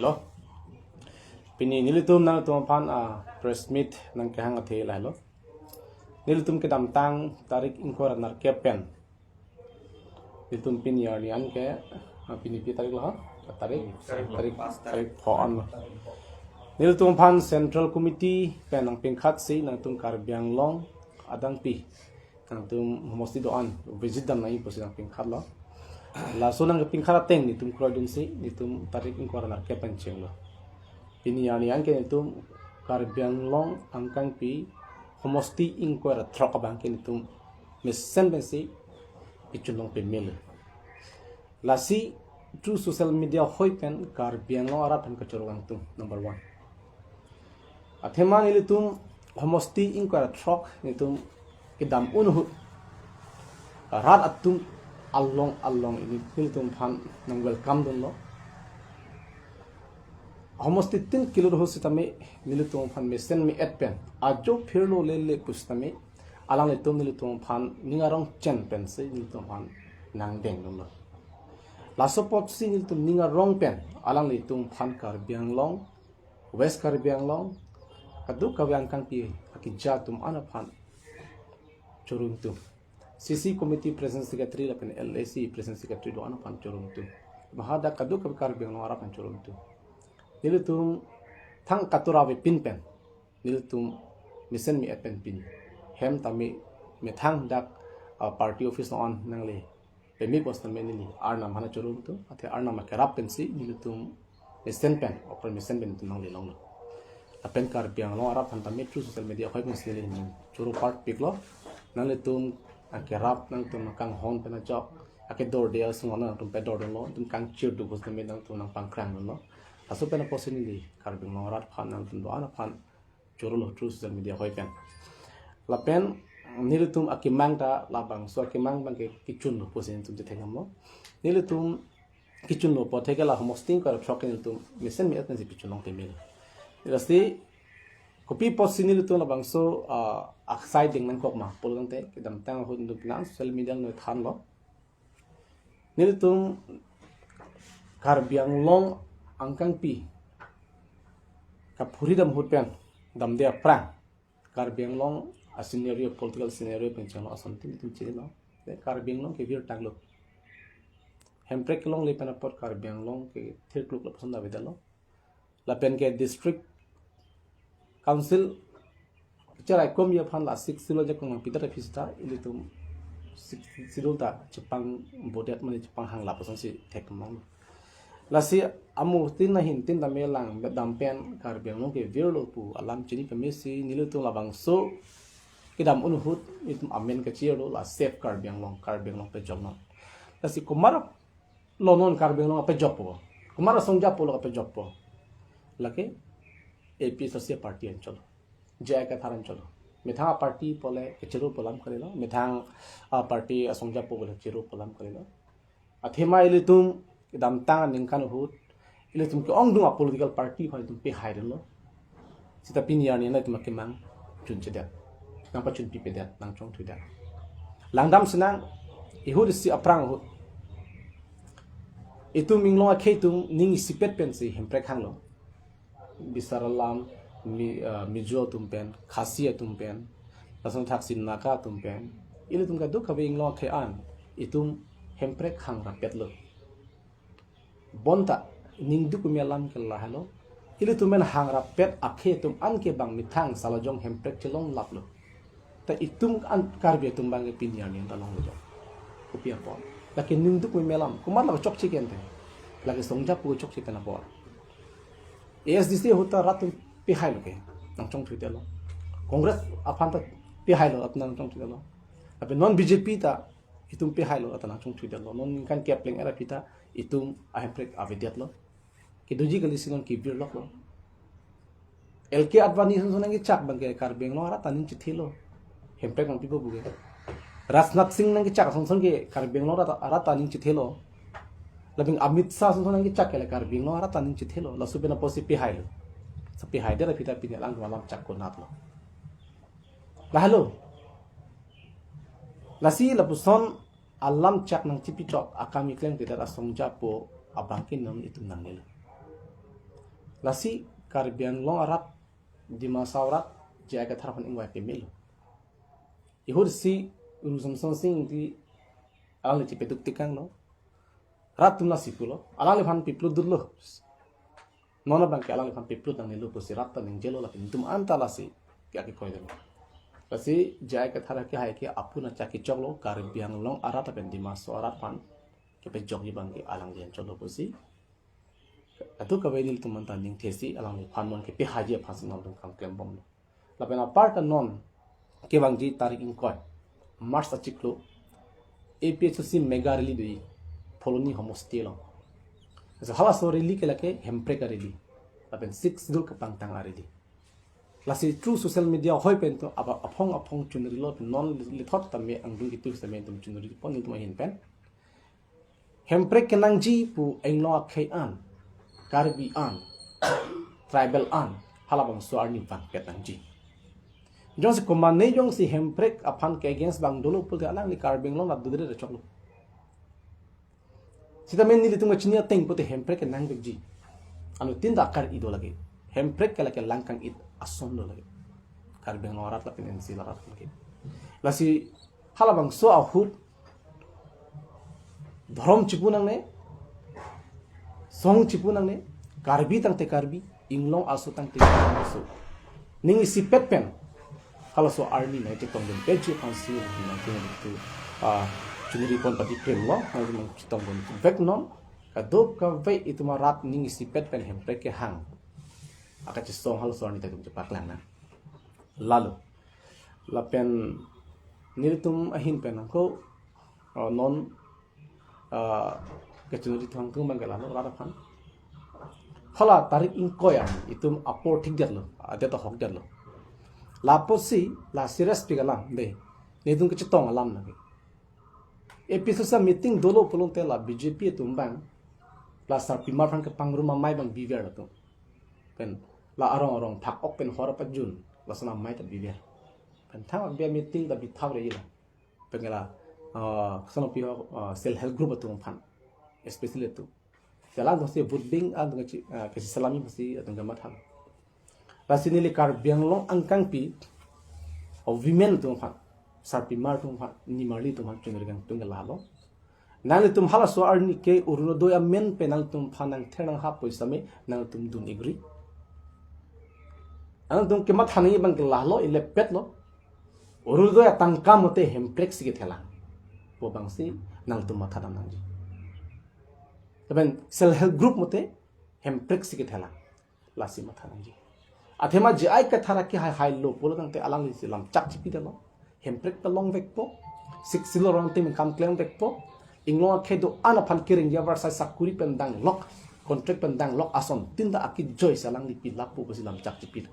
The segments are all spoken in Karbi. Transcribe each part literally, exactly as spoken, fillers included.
Lo. Pini nelitum nangtum aphan a press meet nangkehang athe lahelo. Nelitum kedamtang tarik ingkoi ra nerkep pen nelitum pini arni an ke, ah, pini pi tarik lo ha? Tarik, tarik, tarik pho an lo. Nelitum aphan Central Committee pen nangpingkhatsi nangtum Karbi Anglong adangpi nangtum homosti do-an visit dam nangji pusi nangpingkhatlo. Laso nangpingkhat ateng nelitum kroidunsi nelitum tarik ingkoi ra nerkep pen chenglo. Pini arni an ke nelitum Karbi Anglong angkangpi homosti ingkoi ra throk abang ke nelitum mesen pensi kechunlong pemelo. Lasi through social media ahoi pen Karbi Anglong arat aphan kachoro kangtung, number one. Athema nelitum homosti ingkoi ra throk nelitum kedam un ahut rat atum along along ili nelitum aphan nang welcome dunlo. Homosti tin kilo ahut sitame nelitum aphan mesen me-et pen ajo phirlo lele pusitame alanglitum nelitum aphan ning arong chen pensi nelitum aphan nangdeng dunlo. Laso apotsi nelitum ning arong pen alanglitum aphan Karbi Anglong, West Karbi Anglong, kadokave angkangpi akeja atum an aphan choro kangtung. C C Committee President Secretary lapen L A C President Secretary do-an aphan choro kangtung. Mahadak kadokave Karbi Anglong arat aphan choro kangtung. Nelitum thang katura avepin pen nelitum mesen me-et pen pini. Hem tame methang dak, ah, party office non nangle pemi pusitame neli arnam aphan choro kangtung. Athe arnam akerap pensi nelitum mesen pen, okra mesen pen nelitum nangle longlo. Lapen Karbi Anglong arat aphan tame through social media ahoi pensi neli choro parpiklo. Nanglitum akerap nangtum kanghon pen ajok akedorde asung nangtum pedor dunlo, nangtum kangchir do pusitame nangtum nangpangkrang dunlo. Laso pen apotsi neli Karbi Anglong arat aphan nangtum do-an aphan chorolo through social media ahoi pen. Lapen nelitum akemang ta labangso akemang abang ke kechunlo pusi nelitum chethekdamlo. Nelitum kechunlo apot theke la homosti ingkoi ra throk nelitum mesen me-et pensi kechunlong pemelo. Lasi kopi apotsi nelitum labangso, ah, aksai deng nangkok ma pulo tangte kedamtang ahut nelitum penang social media nangthanlo. Nelitum Karbi Anglong angkangpi kaphuridam ahut pen damde aphrang Karbi Anglong a scenario, political scenario pen chenglo ason tin nelitum chinilo. Te Karbi Anglong kevirtanglo. Hemprek kelongle pen apot Karbi Anglong kethirkluk lapuson davedetlo. Lapen ke District Council cherai komji aphan la Sixth Schedule ajakong nangpidet aphi seta ilitum Sixth Schedule ta chepangbodet mane chepanghang lapusonsi thekdam long. Lasi amo tin ahin tin tame langdam pen Karbi Anglong kevirlo pu alam chini pamesi nelitum labangso kedam un ahut nelitum amen kachirlo la Save Karbi Anglong, Karbi Anglong pejoknon. Lasi komatlo non Karbi Anglong pejokpo? Komat asong japo lo pejokpo? Lake A P H L C party anchotlo. J I Kathar anchotlo. Methang aparty pule kechiro pu alam kalilo. Methang aparty asong japo pule kechiro pu alam kalilo. Athema ilitum kedamtang aningkan ahut ilitum ke-ongdung a political party aphan itum pehaidunlo. Seta pini arni nangtum akemang chunchedet, nangpachunpipedet, nangchongthuidet. Langdam sinang, ihut isi aphrang ahut itum inglong akhei atum ning isipet pensi Hemprek hanglo. Bisar alam, Mi, ah, Mizo atum pen, Khasi atum pen, lason thaksi Naga atum pen, ilitum kadokave inglong akhei an itum Hemprek hang rapetlo. Bonta ningduk me alam ke lahelo. Ilitum pen hang rapet akhei atum an ke bang methang Salajong Hemprek chelong laplo. Ta itum an Karbi atum abang ke pini arni an ta longlo jong. Kopi apot? Lake ningduk me alam. Komat la chokche ke ante? Lake song japo chokche pen apot. A S D C ahut ta rat atum pehailo ke, nangchongthuidetlo. Congress aphan ta pehailo, rat nangchongthuidetlo. Tapi non B J P ta itum pehailo, rat nangchongthuidetlo. Non ningkan kep pleng era pita itum a Hemprek avedetlo. Kedoji kali si non kevirloklo. L K Advani sonson nangkechak abang ke Karbi Anglong arat aning chethelo. Hemprek nangpipo pu ke. Rajnath Singh nangkechak sonson ke Karbi Anglong arat, arat aning chethelo. Lapen Amit Shah sonson nangkechak ke la Karbi Anglong arat aning chethelo. Laso pen apotsi pehailo. Sa pehaidet aphi ta pini alang alam chak konatlo? Lahelo. Lasi lapuson alam chak nangchipichok akam keklem kedat asong japo abang ke non itum nangnelo. Lasi Karbi Anglong arat, Dima Hasao arat, J I Kathar aphan ingvai pemelo. Ihur si Ru Samson Sing Ingti alangli chepeduk tekanglo. Rat atum lasi pulo. Alangliphan piplut dutlo. Non abang ke alangliphan piplut nangnelo pusi rat ta ningjelo, lapen netum anta lasi ke akikoi delo. Lasi J I Kathar ke hai ke apun achak kechoklo, Karbi Anglong arat lapen Dima Hasao arat aphan kepejokji abang ke alangli anchotlo pusi kadokave nelitum anta ningthesi alangliphan non kepehaiji aphan si nelitum kam klembomlo. Lapen apar ta non kevangji tarik ingkoi March achiklo A P H L C mega rally do-i Phuloni homosti along. So halaso rally ke lake Hemprek a-rally lapen Sixth Schedule kepangtang a-rally. Lasi through social media hoi pen to aba aphong aphong chunrilo, non lethot tame angdung kitu tame netum chunri pon netum ahin pen. Hemprek kenangji pu Anglong akhei an, Karbi an, tribal an, halabangso arni vangpet nangji. Jongsi komane jongsi Hemprek aphan ke against abang dolo pulote alangli Karbi Anglong la dodre rechoklo. Sitame nelitum kachini ateng pute Hemprek kenangvekji. Anuttin ta akar-i do lake. Hemprek ke lake langkang-it ason do lake. Karbi Anglong arat lapen N C arat lake. Lasi halabangso ahut dhorom chipu nangne, song chipu nangne, Karbi tangte Karbi, Inglong aso tangte Inglong aso. Ning isipet pen halaso arni nangchetongdun peji aphan si nangtum itu, ah, chunri pon pati premlo, nangtum chetongdunvek non, kadokave itum arat ning isipet pen Hemprek kehang akachesong halaso arni ta itum chepaklang nang. Lalo. Lapen nelitum ahin pen ako, oh, non, ah, kachinari thang tung bang ke lalo rat aphan. Hala tarik ingkoi an itum apor thikdetlo, adet ahokdetlo. Lapusi la serious pik alam dei. Nelitum kachetong alam lake. A P H L C meeting dolo pulote la B J P atum abang, la sarpimar aphan kepangrum amei abang biver latum. Pen la arong arong phak-ok pen hor pajun, lason amei ta biver. Pen thang abia meeting ta bithap re ila. Pen la, ah, koson pi ho, ah, self help group atum aphan, especially atum. Jalan dosi vote ding an tung kachi, ah, kachisalami pusi atum kamathalo. Lasi neli Karbi Anglong angkangpi, o women atum aphan, sarpimar atum aphan, nimarli atum aphan chunri kangtung ke lalo. Nanglitum halaso arni ke Orunodoi amen pen nangtum aphan nangther nanghap pu sitame nangtum dun igri. Nangtum kematha nangji abang ke lalo, ilepetlo. Orunodoi atangka mote Hemprek si kethelang pu abang si nangtum matha dam nangji. Lapen self help group mote Hemprek si kethelang. Lasi matha nangji. Athema J I Kathar ke hai hailo pulo tangte alangli si lam chak chipidetlo. Hemprek ta longvekpo. Sixth Schedule along tim kam klemvekpo. Inglong akhei do-an aphan kereng ya varsai sakuri pen danglok, contract pen danglok asontin ta akijoi si alangli pilappo pusi lam chak chipi.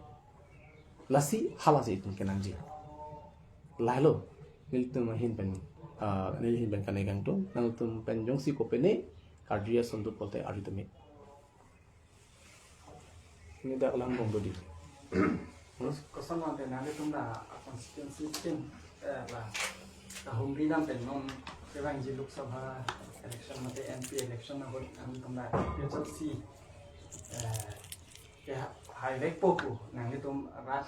Lasi halasi itum kenangji. Lahelo. Nelitum ahin pen, ah, neli ahin pen kanai kangtung. Nangtum pen jongsi kopine karju ason do pulote arju tame. Ini dak lang bom bodi. Koson mate nanglitum la constituency tin, eh, la kahumri dam pen non kevangji Lok Sabha election mate M P election ahut nangtum la P H L C, eh, ke ha-, haivekpo pu nanglitum rat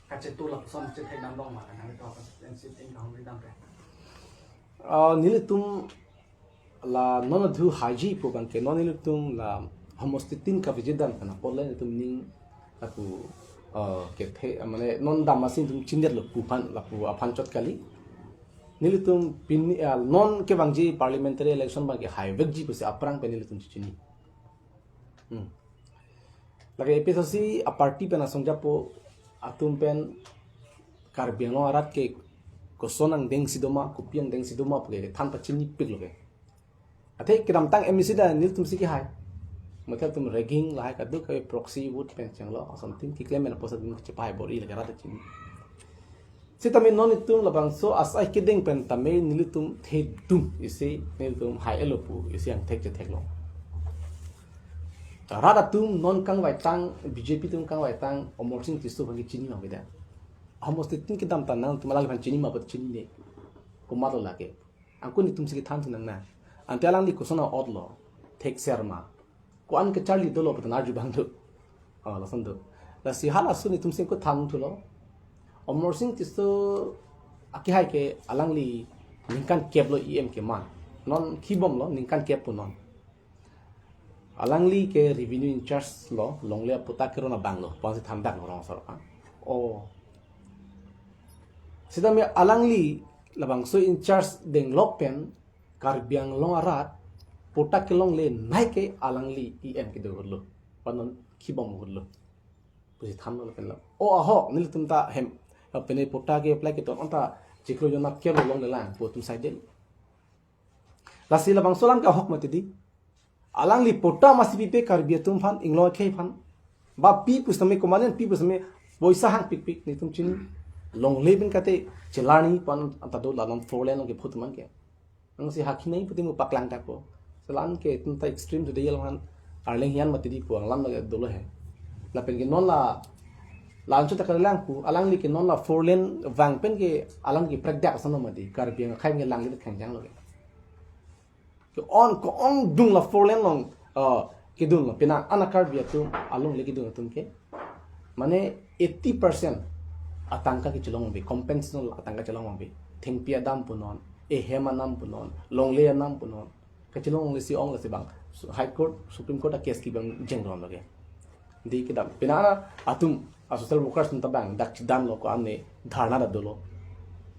kachetu lapuson chethek dam dong ma nanglitum constituency tin kahumri dam pen. Ah, nelitum la non adhu haiji pu abang ke non nelitum la homosti tin kaviji dam kana pole nelitum ning lapu, ah, kethe, ah, mane non dam asin tum chindet lapu aphan, lapu aphan chot kali. Nelitum pini, ah, non kevangji parliamentary election abang ke haivekji pusi aphrang pen nelitum chichini. Hmm. Lake A P H L C aparty pen asong japo atum pen Karbi Anglong arat ke koson angdeng si doma, kopi angdeng si doma pu ke than pachinipiklo ke. Athe kedamtang M A C ta nelitum si kehai. Mate atum rigging lahai kadokave proxy vote pen chenglo asontin keklem pen apotsi atum kachepahai bor-i lake rat chini. Sitame non itum labangso asai kedeng pen tame nelitum thedung isi nelitum hai-elo pu isi angthek chetheklo. Rat atum non kangvaitang, B J P atum kangvaitang, Amarsing Tisso aphan ke chinima beda. Homosti tin kedamtang nangtum alangliphan chinima apot chinine. Komatlo lake. Angkun itum si kethan thu nang na. Ante alangli koson a-otlo. Thekser ma. Ko-an kacharli dolo pu ta arju abang do. Oh, lason do. Lasi halason itum singko than thulo. Amarsing Tisso akehai ke alangli ningkan kep lo E M keman. Non kibom lo ningkan kep punon. Alangli ke revenue in charge lo, longle apatta keron abang lo, pensi thandak lo rong asor kan. Oh. Sitame alangli labangso in charge denglok pen Karbi Anglong arat patta kelongle nai ke alangli E M kedo hurlo. Panon kibom hurlo. Pusi thanlo lapen lo. O ahok, nelitum ta hem. Lapen patta ke apply keton anta chiklo jona kep longle lang, pu atum sai del. Lasi labangso alam ke ahok mati di. Alangli patta masi pipe Karbi atum aphan, inglong akhei aphan. Ba pi pusitame komandan pi pusitame poisa hang pikpik nelitum chini. Longle pen kate chelarni pu an anta do la non four lane along kephut man ke. Ansi hakhi nai pute mo paklang tak po. Selan ke itum ta extreme today along han arleng hian mati di pu alam lake dolo he. Lapen ke non la lancho ta kalang pu, alangli ke non la four lane vang pen ke alang ke prekdak asano mati. Karbi akhei ke langle khangjang lo ke. Ke-on ko-ongdung la four lane along, uh, kedun lo. Pina ana Karbi atum alongle kedun atum ke. Mane eighty percent atangka kechelong be, compensation atangka chelong be. Thengpi adam punon, ehem anam punon, longle anam punon. Kechelong longle si ong lasi bang. So, High Court, Supreme Court a case kibang jeng ron lage. Di kedam. Pina ana atum a social workers atum ta bang dak chidan lo ko-an ne dharna ta dolo.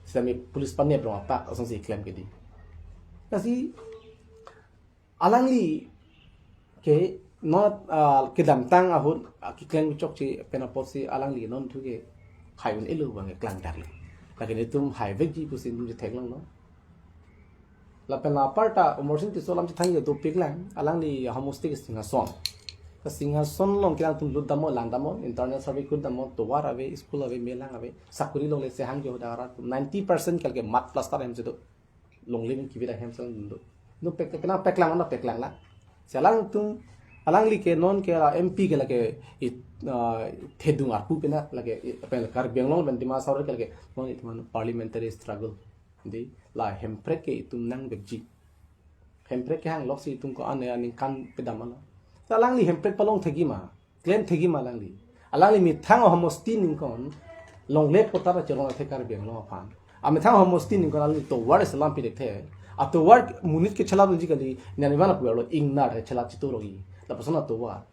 Sitame police panep rong atak asonsi klem ke di. Lasi alangli ke non, ah, kedamtang ahut, ah, keklem chokche pen apotsi alangli non thu ke hai un-elo bang keklang dak le. Lapen itum hai vekji pusi itum chetheklong lo. Lapen la aparta Amarsing Tisso alam chethang ya dopik lang, alangli homosti ke Singhason. Ke Singhason along kelang atum lut damnon, lang damnon, internet service kut damnon, tovar ave, school ave, melang ave, sakuri longle sehang ke hoda arat ninety percent kal ke mud plaster hem si do. Longle pen kivit ahem si lang do. No pek, pena peklang, na peklang la. Si alangtum, alangli ke non ke la M P ke lake it, ah, thedung arpu pena lake it, pen Karbi Anglong pen Dima Hasao ke lake non itum parliamentary struggle. Di la hemprek ke itum nang vekji. Hemprek kehang loksi itum ko-an aningkan pedam ano. Si alangli hemprek palong thekji ma, klem thekji ma alangli. Alangli methang homosti ningkon longle patta ta chelong athe Karbi Anglong aphan. Amethang homosti ningkon alangli tovar selam pidekthe. Atovar monit ke cheladunji kali, nani vana pulo ingnar chelat chitu rogi. Lapuson atovar.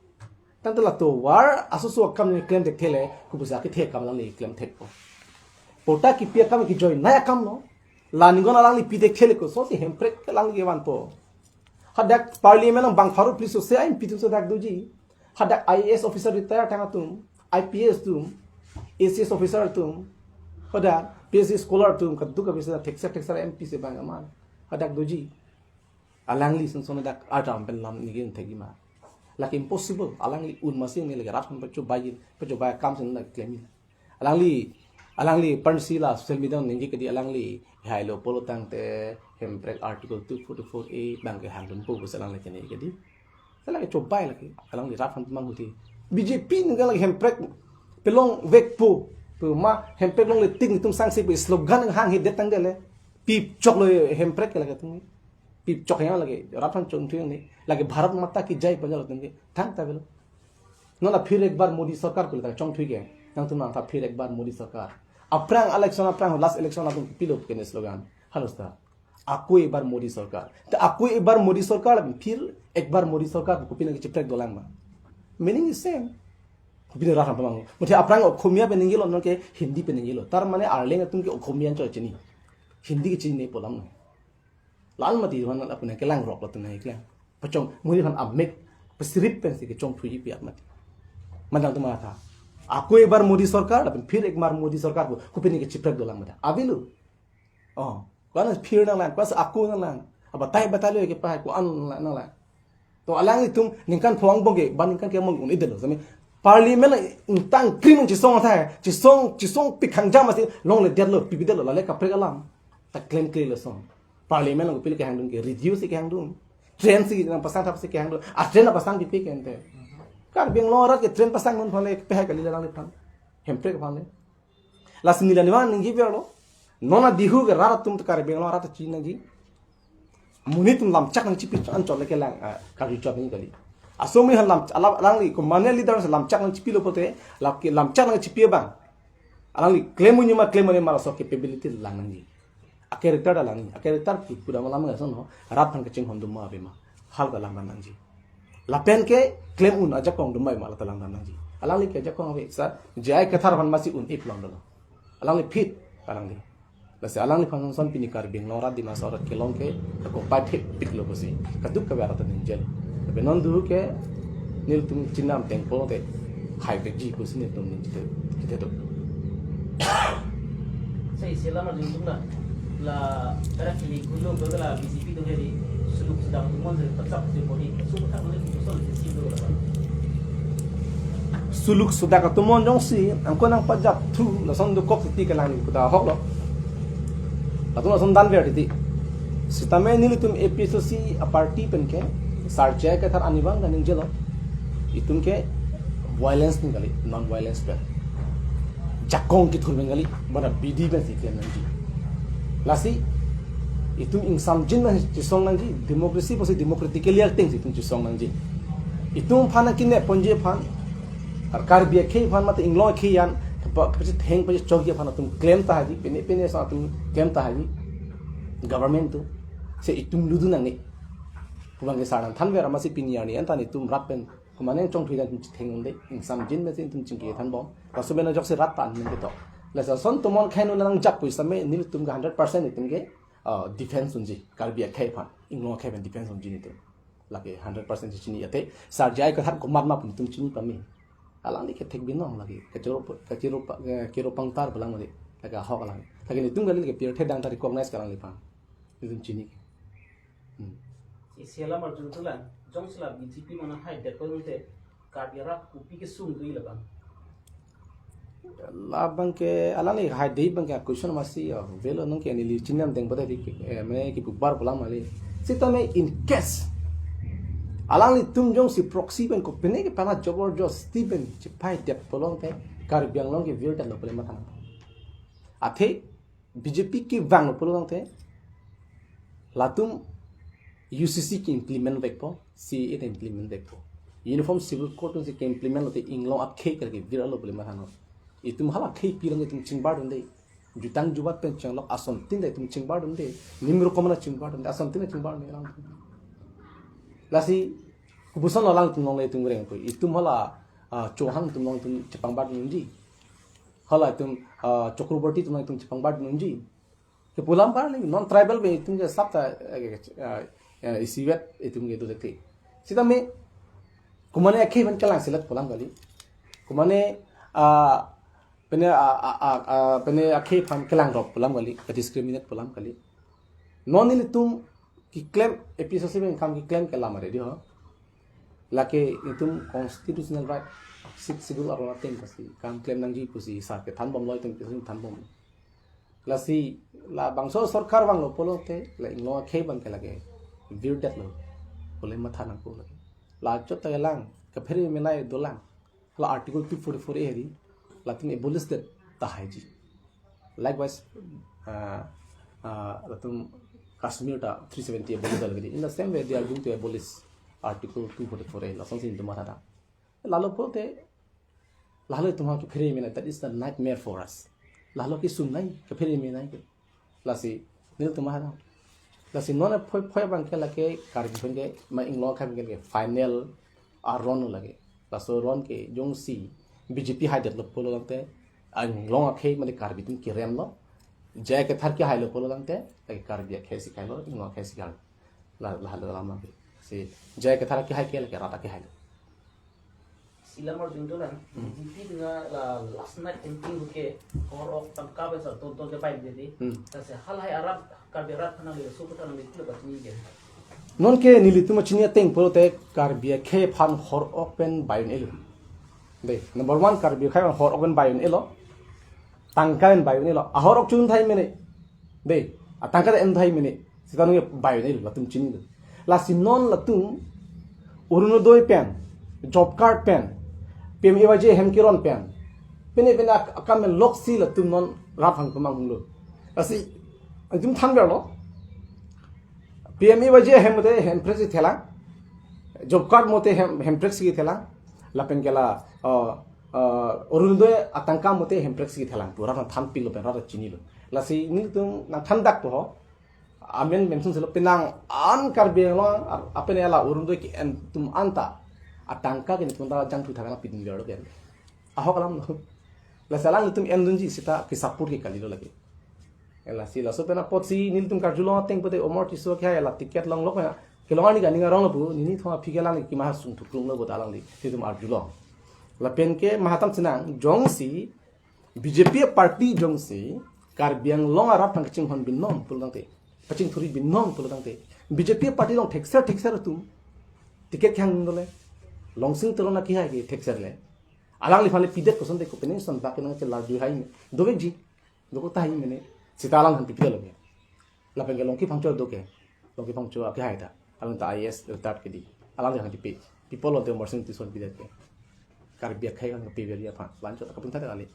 Tangte la tovar asoso akam ni klem thekthe le, kopusi akethe akam alangli klem thekpo. Patta kipi akam ke join nai akam lo. La ningkon alangli pidekthe le kosonsi hemprek alangli kevanpo. Hadak parliament along bang pharo police se M P atum si dak doji. Hadak I A S officer retire tang atum, I P S atum, A C S officer atum, hadak P S C scholar atum, kaduk ka bisa thekser thekser M P si bang aman. Hadak doji. Alangli son son dak adam pen lam ningje thekji ma. Lake impossible. Alangli un masi ne lake rat hon pacho baji, pacho baya kam sen lake klem. Alangli, alangli pensi la social media ningje ke di alangli hai lo pulo tangte hemprek article two forty-four A bang kehangdunpo pusi alangli kene ke di. Sa lake chobai lake, alangli rat hon mang huti. B J P ningje lake hemprek pelong vekpo. Pu ma hemprek longle tik netum sangse pu slogan hang he det tangte le. Pip chok lo hemprek ke lake tum. Pip chok yang lake, rat hon chongthui ni. Lake Bharat Mata Ki Jai pu jalo tum ke. Thangta avelo. Non la phir ek bar Modi sorkar pu le ta chongthui ke. Nangtum nang ta phir ek bar Modi sorkar. Aphrang election aphrang last election atum pilo ke ne slogan. Halo sta. Ako ek bar Modi sorkar. Ta ako ek bar Modi sorkar lapen phir ek bar Modi sorkar kopi nangkachiprek dolang ma. Meaning is same. Kopi ne rat hon pamang. Muthe aphrang Okhomia pen ningjelo non ke Hindi pen ningjelo. Tar mane arleng atum ke Okhomia anchot chini. Hindi ke chinine pu alam. Lal mati wan la pu nangkelang rok lo tu nangkelang. Pachong muri han amek pesirip pensi kechongthuiji pi at mati. Mandang tu matha. Ako ek bar Modi sorkar, lapen phir ek bar Modi sorkar pu, kopi nangkachiprek dolang mada. Avelo. Oh, ko-an phir nanglang, ko-an ako nanglang. Abatai batai lo ke pa, ko-an nanglang. To alanglitum ningkan pho angbong ke, ba ningkan ke angbong un-edetlo. Sami parliament la ingtang krim chisong athai, chisong, chisong pikhang jam asi longle detlo, pipidetlo, lale kaprek alam. Ta klemkle lason. Parliament along pil kehangdun ke, reduce kehangdun. Train si nangpasang thap si kehangdun. A train nangpasang pipe ke ante. Karbi Anglong arat ke train pasang non phale, pehai kali lalang le phan. Hemprek phale. Lasi neli neli vang ningje verlo. Non adihu ke rat atum ta Karbi Anglong arat ta chiniji. Monit atum lamchak nangchipi anchot le kelang, ah, karjuchot nangji kali. Asomri han lam, alam, alangli, komane leader lamchak nangchipilo pulote, lap ke lamchak nangchipi abang. Alangli claim un-e ma claim un-e ma laso capability lang nangji. A character ta lang nangji. A character pu, pudam alam ngasonlo, rat aphan kachinghon doma ave ma. Hala ta langdam nangji. Lapen ke claim un ajakong doma ma, la ta langdam nangji. Alangli ke ajakong ave, sir, J I Kathar aphan masi un-e pulang dolo. Alangli phit, alangli. Lasi alangliphan son pini Karbi Anglong arat, Dima Hasao arat kelong ke, kakopai phit phit lo pusi. Kaduk kave arat ta ningjelo. Tapi non dulu ke, nelitum chinam tengpo te, hai vekji pusi nelitum ningje te, kita tu. Sa isi alam arjun tum la, la era kili gulo ko la B J P tu heri, suluk sedang tumon se pachak se bodi, su pachak mane kuson se si do la. Suluk sudak atum jongsi, angko nangpajapthu, lason dokok titi kelang ni kuda hok lo. Latum lason danver titi. Sitame nelitum A P H L C a party pen ke, Sar J I Kathar anivang dan ningjelo. Itum ke violence pen kali, non violence pen. Jakong kethur pen kali, bana bidi pensi claim nangji. Lasi, itum ingsamjin pensi chesong nangji, democracy pusi democratically acting si itum chesong nangji. Itum aphan kine ponji aphan, Kar-, Karbi akhei aphan mate Inglong akhei an, kepa-, kepachetheng pachechokji aphan atum claim tahai ji, pine pine asong atum claim tahai ji, government tu, se itum ludu nangne. Pu abang ke sar nangthanver amatsi pini arni an ta nelitum rat pen, komane chongthui dan itum chetheng un-e, ingsamjin pensi itum chingki thanbom. Laso pen ajoksi rat ta an ningke to. Lason tumon khen un nangjak pu sitame nelitum ke hundred percent itum ke, ah, defense unji, Karbi akhei aphan, Inglong akhei aphan defense unji nelitum. Lake hundred percent chini ate, Sar J I Kathar komat ma pu nelitum chini pame. Alangli ke thek binong lake, kachiro, kachiro pa-, eh, kiro pangtar balang mali, lake ahok alang. Lake nelitum kali lake pirthe dang ta recognize kalang lipang. Nelitum chini. Hmm. Isi alam arjun tum la, jongsi la B J P mana hai det ko te, Karbi arat kopi kesung tu ila bang. Labang ke, alangli hai det abang ke question masi, oh, velo nong ke neli chinam deng pada di, eh, mane kipu bar pulang mali. Sitame in case alanglitum jongsi proxy pen kopine ke pala jobor josti pen chepai det pulote, Karbi Anglong ke vir det lo pule matha nang. Athe B J P kevang lo pulote, latum U C C ke implement vekpo, C A A ta implement vekpo. Uniform Civil Code si ke implement lote Inglong akhei kali ke vir lo pule matha nang. Itum hala akhei pi lang itum chingbar dunde. Jutang jubat pen chenglok asontin ta itum chingbar dunde. Nimro komana chingbar dunde. Asontin ta chingbar dunde lang. Lasi, kopuson alangtum longle itum reng pu. Itum hala, ah, Chauhan atum along itum chepangbar dunji. Hala itum, ah, Chakraborty atum along itum chepangbar dunji. Kepu alam parli, non tribal pen itum ke sap ta, eh, eh, eh, isivet itum ke itu dekti. Sitame, komane akhei aphan kelang selet pu alam kali. Komane, ah, pine, ah, ah, ah, ah, pine akhei aphan kelangrop pu alam kali, discriminate pu alam kali. Non nelitum keklem A P H L C pen kam keklem ke alam ready ho. Lake itum constitutional right, Sixth Schedule aron ateng pasi kam klem nangji pusi sar kethanbomlo, itum itum thanbom. Lasi labangso sorkar vanglo pulote, la Inglong akhei abang ke lake vir det lo pule matha nangpo lake. La chot ta lang, kaphere menei dolang. La Article two forty-four A heri, latum abolish det tahai ji. Likewise, uh, uh, latum Kashmir ta three seventy abolish lagi. In the same way, they are going to abolish Article two forty-four A. Lasonsi itum matha ta. Lalo pulote, lalo itum ha kaphere menei, that is the nightmare for us. Lalo kesung nai, kaphere menei ke. Lasi, nelitum ha. Lasi non aphoi phoi abang ke lake Karbi aphan ke, ma Inglong akhei aphan ke final aron lo lake. Laso aron ke jongsi B J P hai det lo pulo tangte, Inglong akhei mane Karbi atum kerem lo. J I Kathar kehai lo pulo tangte, lake Karbi akhei si khai lo, Inglong akhei si khai lo. La, la, la, lama ke. Si J I Kathar kehai ke lake rat akehai lo. Isi alam arjun tum la, Hmm. B J P dengan la last night meeting ke, hor ok tangka pen sa ton ton ke pai dei. Hmm. Lasi halahai arat, Karbi arat aphan le su kata le kilo ba chini ke. Non ke nelitum chini ateng pulote Karbi akhei aphan hor ok pen bai un-elo. Dei, number one, Karbi akhei aphan hor ok pen bai un-elo. Tangka pen bai un-elo. Ahor ok chun thai mene. Dei, atangka ta en thai mene. Sita nungke bai un-elo, latum chini do. Lasi non latum Orunodoi pen, job card pen, P M A Y G ahem keron pen, pine pine ak-, akam pen loksi latum non rat aphan kemang hung lo. Lasi itum thanver lo. P M A Y G ahem te hem pres thelang. Job card mote hem, hemprek si kethelang. Lapen ke la, uh, uh, Orunodoi atangka mote hemprek si kethelang. Pura nangthanpiklo pen rat chinilo. Lasi nelitum nangthandak po ho. Amen mention silo penang an Karbi Anglong ar-, apen ela Orunodoi ke-en atum anta atangka ke nelitum ta jangthu thakna pidin lo ke. Ahok alamlo. Lasi alanglitum endunji seta ke-support ke kalilo lake. Lasi laso pen apotsi nelitum karjulong ateng pute Omor Tisso ke hai la ticket longlok ya. Kelong ani kani ngarong lo pu, nini thong aphi ke alang kemahasung thuklung lo pu ta alangli nelitum arjulong. Lapen ke mahatam chenang, jongsi B J P party jongsi Karbi Anglong arat aphan kachinghon binong pulo tangte, kachingthuri binong pulo tangte, B J P party along thekser thekser atum ticket kehang dole, Longsing Teron aki hai ke thekser le. Alangliphan le pidet koson te kopine son bak nang chelar ju hai me. Dovekji. Dokok tahai mene. Seta alangliphan pipilo ke. Lapen ke Longki Phangcho do ke. Longki Phangcho aki hai ta. Alang ta I A S retired ke di. Alangliphan pipe. People lo te Omor Sing Tisso pidet ke. Karbi akhai kan pipe aphan. Lanchot kapun ta kali.